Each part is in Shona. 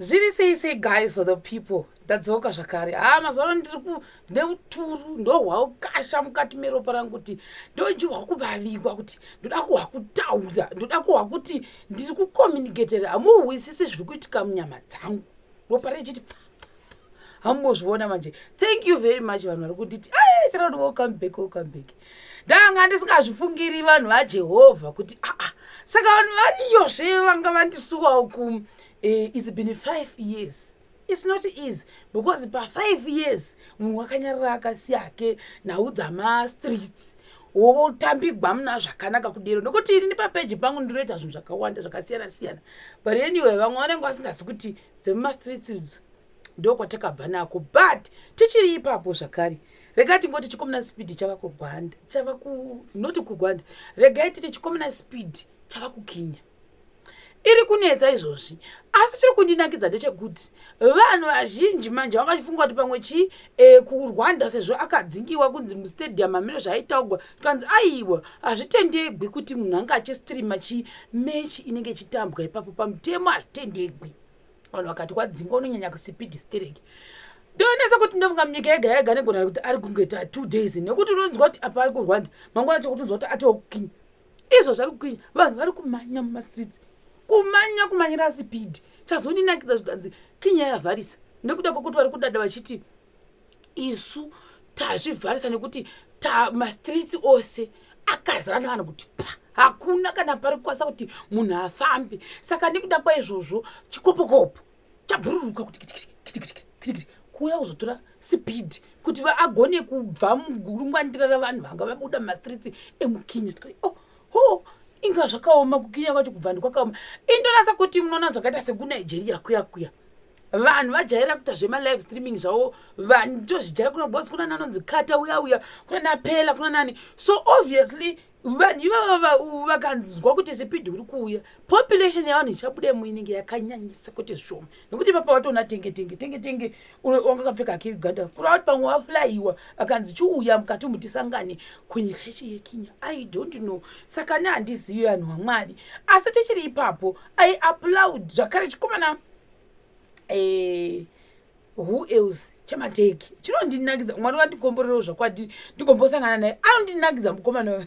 Zviri sei sei guys, for the people, ndadzoka zvakare. Ha, mazuva ano ndiri neuturu ndohwaukasha mukati meropa rangu, kuti ndonjihwa kuvavikwa, kuti ndoda kuhwa kutaura, ndoda kuhwa kuti ndiri kucommunicatera. Hamuhwisisi zviri kuitika munyama dzangu, ropa rechiti hamumbozviona manje. Thank you very much, vanhu vari kunditi, "Charani, welcome back, welcome back." Ndanga ndisingazvifungiri, vanhu vaJehovha, kuti aa, saka vanhu variyozve vanga vandisuwawo ku it's been 5 years. It's not easy, because pa5 years munhu wakanyarara, akasiyake nhau dzamastreets, wotambigwa muna zvakanaka kudero, nokuti ini papeji pangu ndinoita zvinhu zvakawanda zvakasiyana siyana. But anyway, vamwe vanenge vasingazi kuti dzemumastreets idzi ndokwatakabva nako. But tichiri ipapo zvakare, regai tingoti chikomana Speed chava kuRwanda, chava ku, noti kuRwanda, regai titi chikomana Speed chava kuKenya. Iri kunetsa izvozvi, asi chiri kundinakidza ndechekuti vanhu vazhinji manje vangachifunga kuti pamwe chi kuRwanda, sezvo akadzingiwa kunzi mustadium amene zvaaitaugwa, tikanzi aiwa, hazvitendegwi kuti munhu anga achistreama chi match inenge ichitambwa ipapo, pamutemo hazvitendegwi. Vanhu vakati kwadzingwa unonyanya kuSpeed stereki. Ndonetsa kuti ndofunga munyika yega yega negona kuti ari kungoita 2 days, nekuti unonzwa kuti apa ari kuRwanda, mangwana chokutonzwa kuti atova kuKenya. Izvo zvari kuKenya, vanhu vari kumhanya mumastreets, kumanya kumanyira Speed. Chazondinakidza, zvikanzi Kenya yavharisa nekuda kwekuti vari kudada vachiti isu tazvivharisa nekuti mastreets ose akazara nevanhu, kuti pa hakuna kana pari kukwanisa kuti munhu afambe. Saka nekuda kwaizvozvo, chikopokopo chabhururuka kuti kitikiti kuuya kuzotora Speed kuti agone kubva mugurungwandira ravanhu vanga vabuda mumastreets emuKenya. Oh ho, inga zvakaoma kuKenya kwacho, kubva ndikwakaoma. Indonasa kuti munoona zvakaita sekuNigeria kuya kuya, vanhu vajaira kuita zvemalive streaming zvavo, vandozvijaira kuna boss, kuna nanonzi Kata uya uya, kuna naPela, kuna nani. So obviously vanhu ivava vakanzwa kuti Speed uri kuuya, population yevanhu ichabuda inenge yakanyanyisa, kwete zvishoma, nekuti ipapa watoona tenge tenge tenge tenge wanga akapfeka ake Uganda, kureva kuti pamwe waflyiwa, akanzi chiuya mukati umu tisangane kunyika yechi yeKenya. I don't know, saka ne handizivi, vanhu vaMwari. Asi tichiri ipapo, I applaud zvakare chikomana who else, chemateki chinondinakidza. Mwari vandikomborerewo zvakwadi, ndigombosangana naye. Anondinakidza mukomana,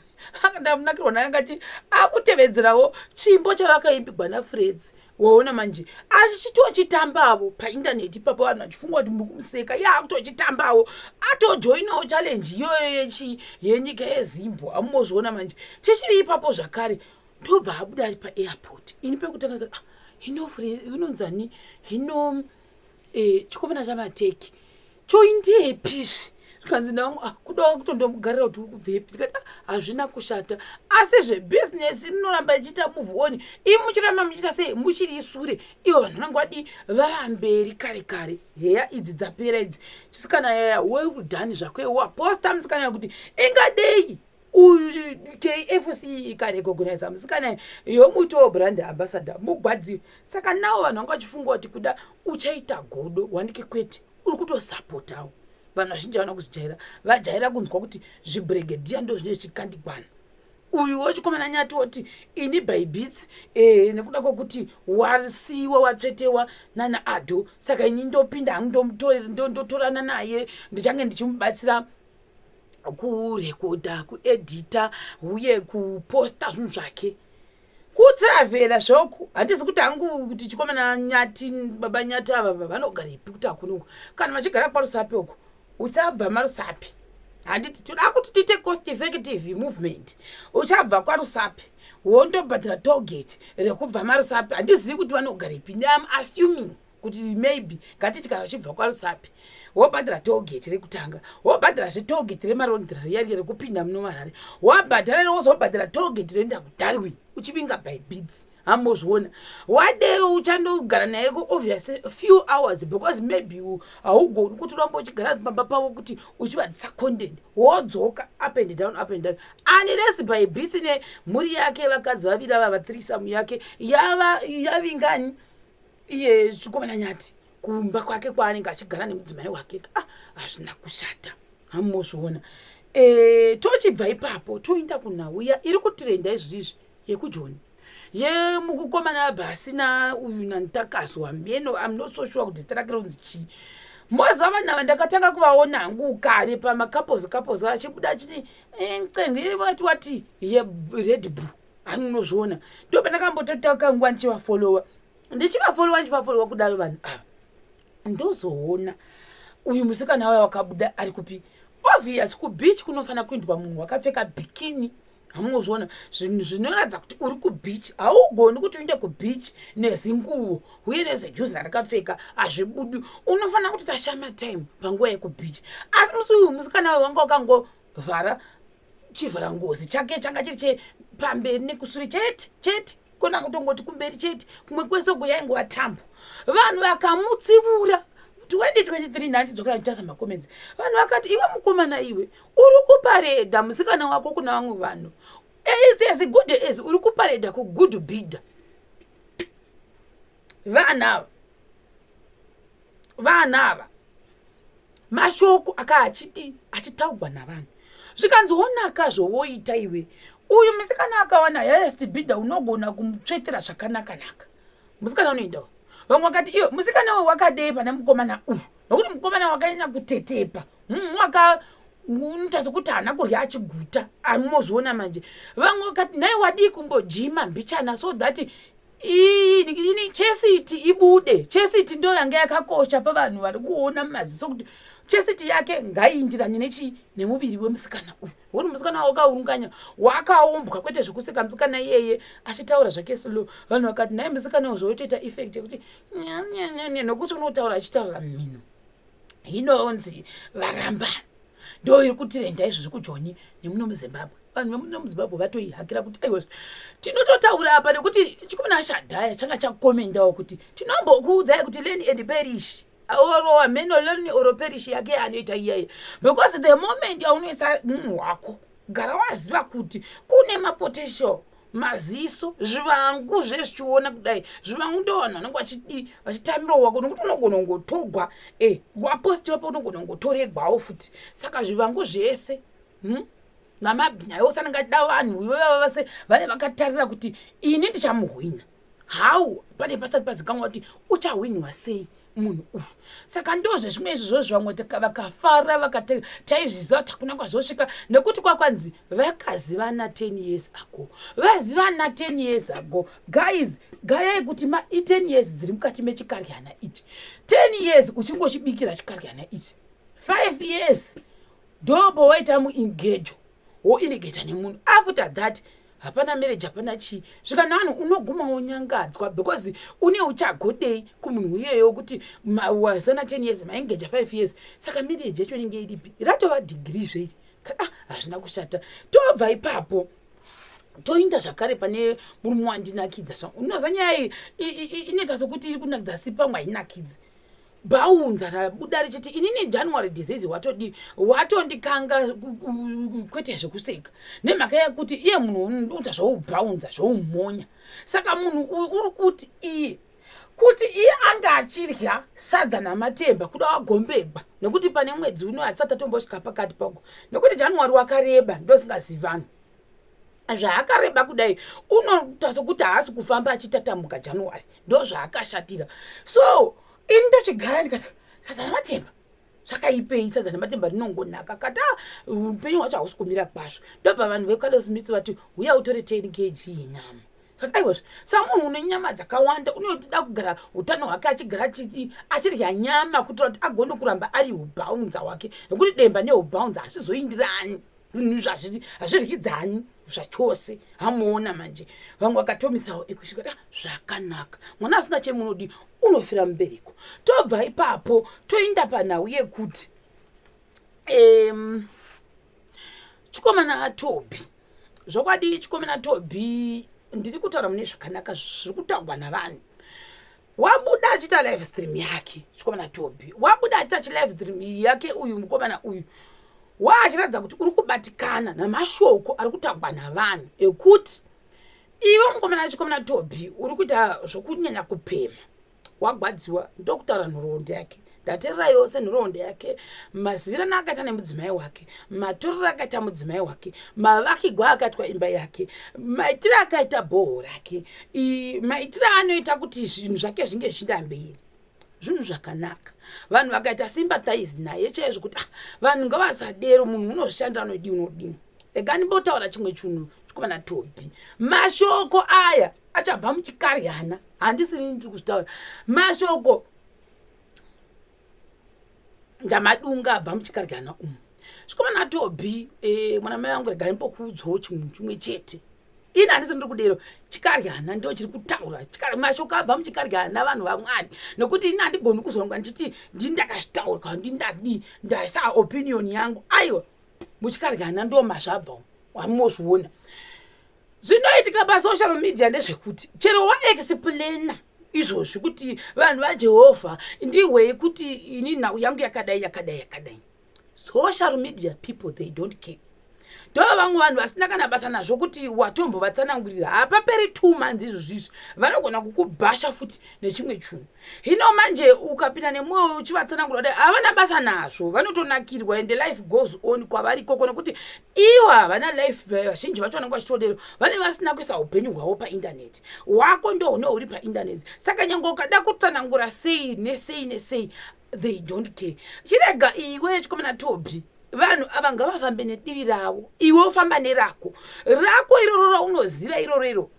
ndamunakirwa naye. Angati akutevedzerawo chimbo chavakaimbigwa naFreds, waona manje achichitochitambavo paindaneti ipapo, vanhu vachifunga kuti muri kumuseka, iye akutochitambawo, atojoinawo challenge iyoyo yechi yenyika yeZimbo. Hamumbozviona manje. Tichiri ipapo zvakare, ndobva abuda ari paairport. Ini pekutanga, ah, hino inonzani, hino chikomana chamateki choindepizve? Zvikanzi navangu, ah, kudawo kutondomugarira kuti uri kubvepi. Ndikati, ah, hazvina kushata, asi zvebhizinesi rinoramba ichiita move on, imi muchiramba muchiita sei, muchiri sure. Ivo vanhu vanenge vadii, vava mberi kare kare. Heya, idzi dzapera idzi. Chisikana yaya, well done zvako, waposta musikana kuti ingadei uyu KFC ikarecogniza musikana yomuitawo brand ambassador, mugwadziwe. Saka nawo vanhu vanga vachifunga kuti kuda uchaita godo wanike, kwete, uri kutosapotawo. Vanhu vazhinji havana kuzvijaira, vajaira kunzwa kuti zvibregedhiya ndo zvine zvichikandigwana. Uyu wechikomana Nyati woti ini by beats nekuda kwekuti wasiyiwa, watsvetewa nana Ado, saka ini ndopinda hangu, ndotorana naye, ndichange ndichimubatsira kurekodha, kuedhita uye kuposta zvinhu zvake, kutravhela zvoku. Handisi kuti hangu kuti chikomana Nyati, baba Nyati ava vanogarepi, kuti hakuna uku. Kana vachigara kwaRusape uku, uchabva maRusape, handiti? Toda kuti tiite cost effective movement. Uchabva kwaRusape, wondobhadhara tollgate rekubva maRusape. Handizivi kuti vanogarepi, am assuming kuti maybe, ngatiti kana uchibva kwaRusape, wobhadhara tollgate rekutanga, wobhadharazve tollgate reMarondera riya riya rekupinda muno Marare, wabhadhara, wozobhadhara tollgate rekuenda kuDarwin, uchivinga by beats. Hambozviona wadero, uchandogara naye obvious few hours, because maybe haugoni kuti urambe uchigara pamba pavo kuti uchivadzisa content, wodzoka, up and down, up and down, unless by beats nemhuri yake, vakadzi vaviri ava, vathreesome yake yava yavingani iye chikomana Nyati kumba kwake kwaanenge achigara nemudzimai wake. Ah, hazvina kushata, hamuzviona. Tochibva ipapo, toenda kunhau iya iri kutrenda izvizvi yekuJoni. Yemukukomana bhasina uyu nantakazwa meno, am not so sure kuti zita rake ronzi chii. Moza vanhu ava ndakatanga kuvaona hangu kare pamacouples couples achibuda achiti eh, wati wati yeRed Bull. Anonozviona, ndo pandakambototaka nguva ndichivafollowa, ndichivafollowa, ndichivafollowa kudaro vanhu ava. Ndozoona uyu musikana waya wakabuda ari kupi? Obvious, kubeach kunofanira kuindwa munhu wakapfeka bikini. Hamunozviona zvinhu zvinoratidza kuti uri kubeach. Haugoni kuti uinde kubeach nezinguvo uye nezijuzi rarakapfeka, hazvibudi. Unofanira kuti tashama time panguva yekubeach. Asi musi uyu musikana uyu wanga wakangovhara chivhara ngozi chake, changa chiri chepamberi nekusuri chete chete, kona kutongoti kumberi chete, kumwe kwese uko yaingova tambo. Vanhu vakamutsivura. 2023 ndandidzokera ndichasa macomments. Vanhu vakati, "Iwe mukomana iwe, uri kupareda musikana wako kuna vamwe vanhu. Is as good as uri kupareda kugood bidder." Vanhu ava, vanhu ava, mashoko aka achiti achitaugwa navanhu, zvikanzi, "Onaka zvowoita iwe. Uyu musikana akawana highest bidder, unogona kumutsvetera zvakanaka-naka." Musikana unoendawo. Vamwe vakati, "Iwe musikana uyu wakadei pane mukomana uyu?" Nokuti mukomana wakanyanya kutetepa, waka unoita sekuti haana kurya achiguta. Amozviona manje. Vamwe vakati, "Nhai, wadii kumbojima mbichana so that ini chest ibude?" Chest ndo yanga yakakosha pavanhu vari kuona mumaziso kuti chest yake ngaiindirane nechi nemuviri wemusikana uyu, nokuti musikana wakaurunganya, wakaumbwa kwete zvekuseka. Musikana iyeye achitaura zvake slow. Vanhu vakati, "Nhai musikana uyu, zvotoita effect yekuti nyanyanyanya, nokuti unotaura achitaurira mumhino." Hinonzi varambana ndo iri kutrenda izvozvi kuJoni nemuno muZimbabwe. Vanhu vemuno muZimbabwe vatoihakira kuti aiwa, tinototaura apa nekuti chikomana Shadhaya changa chakomendawo kuti tinombokuudzai kuti learn and perish, or meno learn or perish yake anoita iyeye, because the moment yaunoisa munhu wako, gara waziva kuti kune mapotential maziso, zvivangu zvezvichiona kudai. Zvivangu ndo vanhu vanenge vachidi vachitamirawo wako, nokuti unogona kungotogwa wapostiwapo, unogona kungotoregwawo futi. Saka zvivangu zvese, Namabhinya ose anenge achida vanhu ivava vase vane vakatarira kuti ini ndichamuhwina. Hau pane pasati pazikanwa kuti uchahwinwa sei munhu uyu. Saka ndozvezvimwe izvozvo. Vamwe vakafara vakati taizviziva kuti hakuna kwazosvika, nekuti kwakwanzi vakazivana 10 years ago. Vazivana 10 years ago, guys, gayai kuti i10 years dziri mukati mechikaryana ichi. 10 years uchingochibikira chikaryana ichi. 5 years ndopo waita muengejo, woengager nemunhu. After that hapana marriage, hapana chii. Svika vanhu unoguma wonyangadzwa because une uchagodei kumunhu iyeyo kuti wazana 10 years, maengager 5 years. Saka marriage yacho inenge iripi? Ratova degree zveiri. Ah, hazvina kushata. Tobva ipapo toinda zvakare pane murume wandinakidza zvangu. Unoza nyaya iyi inoita sekuti iri kunakidza, asi pamwe hainakidzi. Bhaunza rabuda richiti, "Inini January disease watodi watondikanga kwete zvekuseka," nemhaka yekuti iye munhu unoita zvoubhaunza, zvoumonya. Saka munhu uyu uri kuti iye kuti iye anga achirya sadza namatemba kuda wagombegwa, nekuti pane mwedzi uno hatisati atombosvika pakati pako, nekuti January wakareba. Ndosingazivi vanhu zvaakareba kudai, unoita sokuti haasi kufamba achitatamuka. January ndo zvaakashatira. So ini ndochigara ndikati, sadza namatemba zvakaipei? Sadza nematemba rinongonaka kata upenyu hwacho hausi kumira kwazvo. Ndobva vanhu veCarlos Meats vati, "Uya utore 10 kg yenyama." Aiwazve, samunhu une nyama dzakawanda, unotoda kugara utano hwake achigara achirya nyama kuitira kuti agone kuramba ari ubhaunza hwake, nekuti demba neubhaunza hazvizoindirani, hazviryidzani zvachose. Hamuona manje, vamwe vakatomisawo ekusvika ah, zvakanaka. Mwana asingachemunodi unofira mubereko. Tobva ipapo toinda panhau yekuti chikomana Tobi. Zvokwadi, chikomana Tobi, ndiri kutaura mune zvakanaka zviri kutaurwa navanhu. Wabuda achiita live stream yake. Chikomana Tobi wabuda achiita chilive stream yake. Uyu mukomana uyu waachiratidza kuti uri kubatikana namashoko ari kutaurwa navanhu ekuti iwe mukomana, chikomana Tobi, uri kuita zvokunyanya kupema, wagwadziwa. Ndokutaura nhoroondo yake. Ndaterera yose nhoroondo yake, mazivirano akaita nemudzimai wake, matorero akaita mudzimai wake, mavakigwa akaitwa imba yake, maitiro akaita bhoho rake, maitiro anoita kuti zvinhu zvake zvinge zvichienda mberi. Zvinhu zvakanaka. Vanhu vakaita sympathize naye chaizvo kuti ah, vanhu ngavasadero, munhu unozvishandira, unodii unodii. Rega ndimbotaura chimwe chinhu chikomana Tobi. Mashoko aya achabva muchikaryana, handisiri ndiri kuzvitaura. Mashoko ndamadunga abva muchikaryana umu. Chikomana Tobi, mwana mai vangu, rega ndimbokuudzawo chinhu chimwe chete. Ini handisi ndiri kudero, chikaryana ndo chiri kutaura. Mashoko abva muchikaryana, vanhu vaMwari, nekuti ini handigoni kuzonga ndichiti ndini ndakazvitaura kana ndini ndadii, ndaisa opinion yangu. Aiwa, muchikaryana ndo mazvabva wamozviona. Zvinoitika pasocial media ndezvekuti chero waexplaina izvozvi kuti vanhu vaJehovha ndihwei kuti ini nhau yangu yakadai yakadai yakadai, social media people, they don't care. Ndo vamwe vanhu vasina kana basa nazvo kuti watombovatsanangurira. Hapaperi 2 months izvozvo izvi vanogona kukubhasha futi nechimwe chinhu. Hino manje ukapinda nemwoyo uchivatsanangura kudai, havana basa nazvo, vanotonakirwa and life goes on kwavari ikoko, nekuti ivo havana life. Vazhinji vacho vanenge vachitodero, vane vasina kuisa upenyu hwavo paindaneti. Hwako ndo hune huri paindaneti. Saka nyange ukada kutsanangura sei nesei nesei, they don't care. Chirega iwe, chikomana Tobi, vanhu ava ngavafambe nedivi ravo, iwe ufamba nerako. Rako iroro raunoziva iroro, iro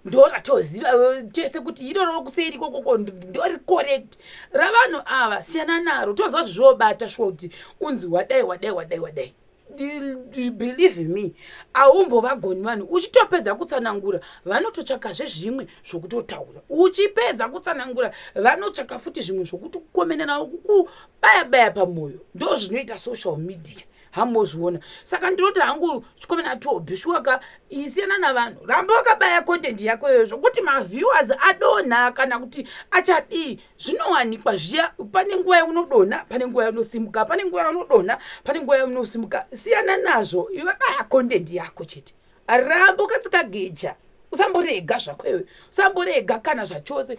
ndo ratoziva tese kuti iroro kuseri ikokoko ndori correct. Ravanhu ava siyana naro. Toziva kuti zvobata shuwa kuti unzi wadai wadai wadai wadai. Believe me, haumbovagoni vanhu. Uchitopedza kutsanangura, vanototsvakazve zvimwe zvokutotaura. Uchipedza kutsanangura, vanotsvaka futi zvimwe zvokuti kukomenana, kukubaya baya pamwoyo. Ndo zvinoita social media, hamozviona. Saka ndinoti hangu, chikomena Tobi, shuwaka isiyana navanhu. Ramba wakabaya content yako iyoyo, zvokuti maviewers adonha kana kuti achadii, zvinowanikwa zviya. Pane nguva yaunodonha, pane nguva yaunosimuka, pane nguva yaunodonha, pane nguva yaunosimuka. Siyana nazvo iwe, baya content yako chete. Ramba ukatsika geja, usamborega zvako iwe, usamborega kana zvachose.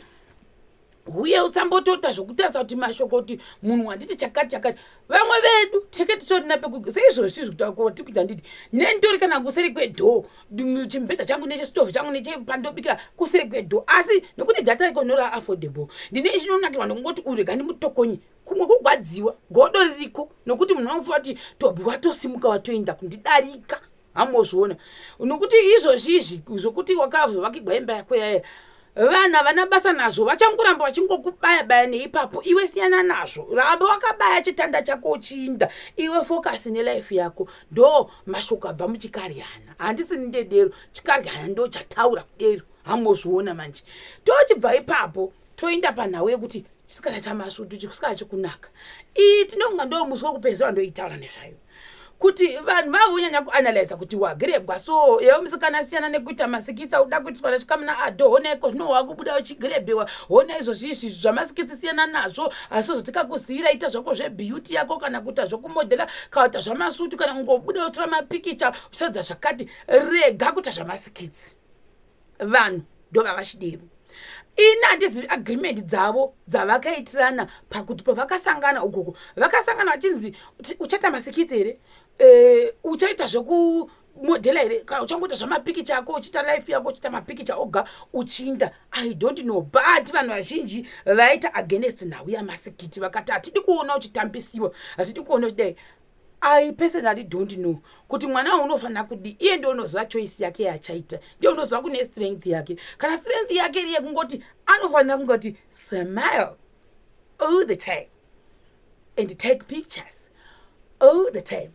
Uye usambotota zvokutarisa kuti mashoko kuti munhu wanditi chakati chakati. Vamwe vedu teke titorina peku seizvozvi zvikuti kuita nditi nenditori kana kuseri kwedoor, chimubhedha changu nechestovhu changu nechepandobikira kuseri kwedoor, asi nekuti data iko nora affordable, ndine chinonakirwa nokungoti urega ndimutokonye. Kumwe kugwadziwa, godo ririko, nokuti munhu anofunga kuti Tobi watosimuka, watoenda kundidarika. Hamozviona, nokuti izvozvi izvi zvokuti wakazovakigwa imba yako yaya, vanhu havana basa nazvo, vachangoramba vachingokubaya baya neipapo. Iwe siyana nazvo, ramba wakabaya chitanda chako uchiinda. Iwe focus nelife yako. Ndo mashoko abva muchikaryana, handisi ndedero, chikaryana ndo chataura kudero. Hamozviona manje. Tochibva ipapo toenda panhau yekuti chisikana chaMasutu, chisikana chekunaka iyi, tinonga ndo musi wekupedzisira ndoitaura nezvayo, kuti vanhu vavonyanya kuanalyza kuti wagirebwa. So yewe musikana, siyana nekuita masikitsi auda kuitiswa nasvikamuna adho. Honaiko zvino wakubuda uchigirebhewa. Hona izvozvi izvi zvamasikitsi, siyana nazvo, asi zvotikakuzivira. Ita zvako zvebeauty yako, kana kuita zvokumodhela, kana kuita zvamasutu, kana kungobuda utora mapikicha uchiratidza zvakati. Rega kuita zvamasikitsi. Vanhu ndovavachidero. Ini handizivi agreement dzavo dzavakaitirana pakuti pavakasangana ukoko, vakasangana vachinzi uchaita masikitsi here, uchaita zvekumodhela here, kana uchangoita zvamapikicha ako, uchiita life yako, uchiita mapikicha oga uchiinda. I don't know, but vanhu vazhinji vaita against nhau yamasikiti, vakati hatidi kuona uchitambisiwa, hatidi kuona uchidai. I personally don't know kuti mwana unofanira kudi. Iye ndio unoziva choice yake yachaita, ndiye unoziva kune strength yake. Kana strength yake iri yekungoti anofanira kungoti smile all the time and take pictures all the time,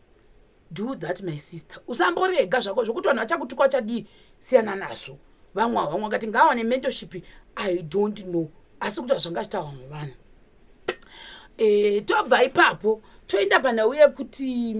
do that, my sister. Usamborega zvako zvokuti vanhu vachakutukwa chadii, siyana nazvo. Vamwe vakati ngavawane mentorship. I don't know, asi kuti zvanga zvita vamwe vanhu. Tobva ipapo toenda panhau yekuti